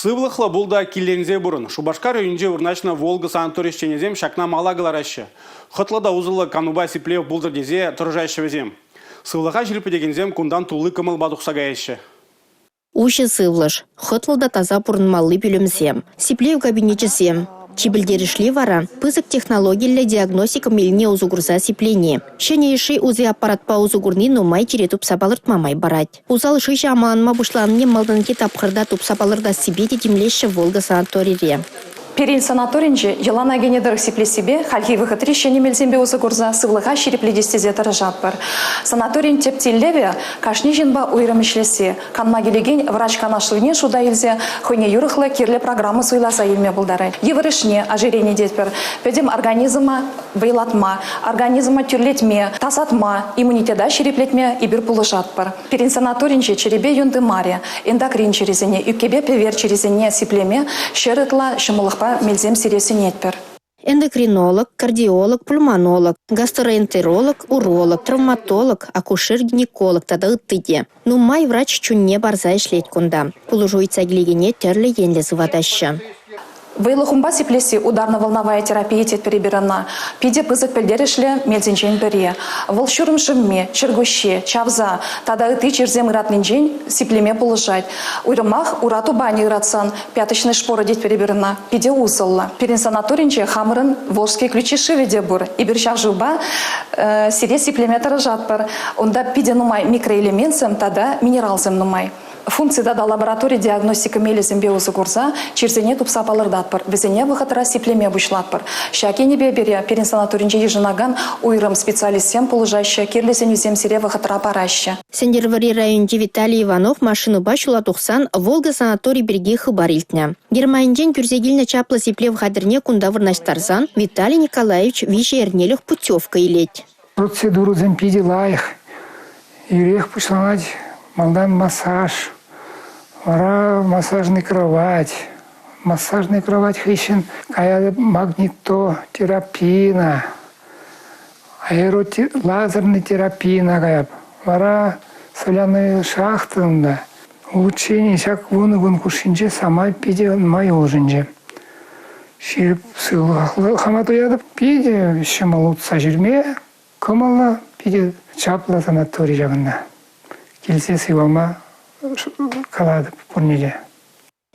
Сывлӑхлӑ пул та килленсе пурӑн. Шупашкар районӗнче вырнаҫнӑ Волга санатори ӗҫченӗсем ҫакна мала кӑлараҫҫӗ. Хӑтлӑ та усӑллӑ канупа сиплев пултӑр тесе тӑрӑшаҫҫӗ вӗсем. Сывлӑха ҫирӗплетекенсем кунтан тулли кӑмӑлпа тухса каяҫҫӗ. Уҫӑ сывлӑш, хӑтлӑ та таса пурӑнмалли пӳлӗмсем, сиплев кабинечӗсем. Чи пӗлтерӗшли вара – пысӑк технологиллӗ диагностика мелне усӑ курса сиплени. Ҫӗнӗ йышши УЗИ аппаратпа усӑ курни нумай чире тупса палӑртма май парать. Усал шыҫӑ амаланма пуҫланине малтанхи тапхӑрта тупса палӑртассипе те тимлеҫҫӗ Волга санаторире. Пирӗн санаторинче йӑлана кӗнӗ тӑрӑх сиплессипе хальхи вӑхӑтри ҫӗнӗ мелсемпе усӑ курса сывлӑха ҫирӗплетес тесе тӑрӑшатпӑр. Санаторин тӗп тӗллевӗ – кашни ҫынпа уйрӑм ӗҫлесси, канма килекен врач канашлӑвне шута илсе хӑйне юрӑхлӑ кирлӗ программа суйласа илме пултарать. Йывӑрӑшне ожирение тетпӗр, пӗтӗм организма вӑйлатма, организма тӳрлетме, тасатма, иммунитета ҫирӗплетме эпир пулӑшатпӑр. Пирӗн санаторинче чӗрепе юн тымарӗ, эндокрин чирӗсене, ӳпкепе пӗвер чирӗсене сиплеме ҫӗр ытла ҫӑмӑллӑхпа мелсем сире сӗнетпӗр. Эндокринолог, кардиолог, пульмонолог, гастроэнтеролог, уролог, травматолог, акушер-гинеколог тата ытти те. Нумай врач чунне парса ӗҫлет кунта. Пулӑшу ыйтса килекене тӗрлӗ енлӗ сыватаҫҫӗ. Вӑйлӑ хумпа сиплесси ударно-волновая терапия тетпӗр эпир ӑна. Питӗ пысӑк пӗлтерӗшлӗ мелсенчен пӗри. Вӑл ҫурӑм шӑмми, чӗркуҫҫи, чавса тата ытти чирсем ыратнинчен сиплеме пулӑшать. Уйрӑмах ура тупанӗ ыратсан пяточная шпора тетпӗр эпир ӑна, питӗ усӑллӑ. Пирӗн санаторинче хамӑрӑн Волжские ключи шывӗ те пур. Эпир ҫав шывпа сире сиплеме тӑрӑшатпӑр. Унта питӗ нумай микроэлементсем тата минералсем нумай. Функци тата лаборатори диагностика мелӗсемпе усӑ курса чирсене тупса палӑртатпӑр, вӗсене вӑхӑтра сиплеме пуҫлатпӑр. Ҫак енӗпе пире пирӗн санаторинче йышӑнакан уйрӑм специалистсем пулӑшаҫҫӗ, кирлӗ сӗнӳсем сире вӑхӑтра параҫҫӗ. Сӗнтӗрвӑрри районӗнчи Виталий Иванов машинӑпа ҫула тухсан «Волга» санатори пирки хыпар илтнӗ. Германинчен кӳрсе килнӗ чаплӑ сиплев хатӗрне кунта вырнаҫтарсан Виталий Николаевич виҫӗ эрнелӗх путевка илет. Процедурӑсем питӗ лайӑх. Ирех пуҫланать малтан массаж, вара массажный кровать. Массажный кровать хыҫҫӑн каятӑп магнитотерапина, аэролазерный терапина каяп. Вара соляной шахта унта. Улучшени ҫак вунӑ кун хушшинче самай питӗ нумай улшӑнчӗ. Ҫирӗп сывлӑхлӑ хама туятӑп. Питӗ ҫӑмӑл утса ҫӳреме, кӑмӑллӑ, питӗ чаплӑ санатори ҫакӑнта. Килсе сывалма калатӑп пурне те.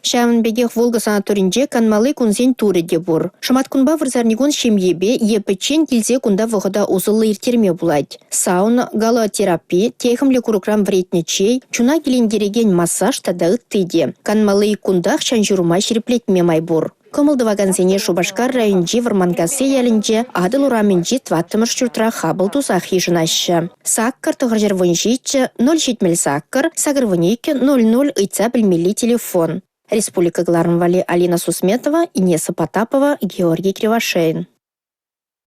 Ҫавӑн пекех Волга санаторинче канмалли кунсен турӗ те пур. Шӑматкунпа вырсарникун ҫемьепе е пӗччен килсе кунта вӑхӑта усӑллӑ ирттерме пулать. Сауна, галотерапи, техӗмлӗ курӑкран вӗретнӗ чей, чуна килентерекен массаж тата ытти те. Канмалли ик кунтах ҫан-ҫурӑма ҫирӗплетме май пур. Кӑмӑл тӑвакансене Шупашкар районӗнчи Вӑрманкасси ялӗнче Атӑл урамӗнчи тӑваттӑмӗш ҫуртра хапӑл тусах йышӑнаҫҫӗ. 8 917 078 82 00 ыйтса пӗлмелли телефон. Республика кӑларӑм валли Алина Сусметова, Инесса Потапова, Георгий Кривошеин.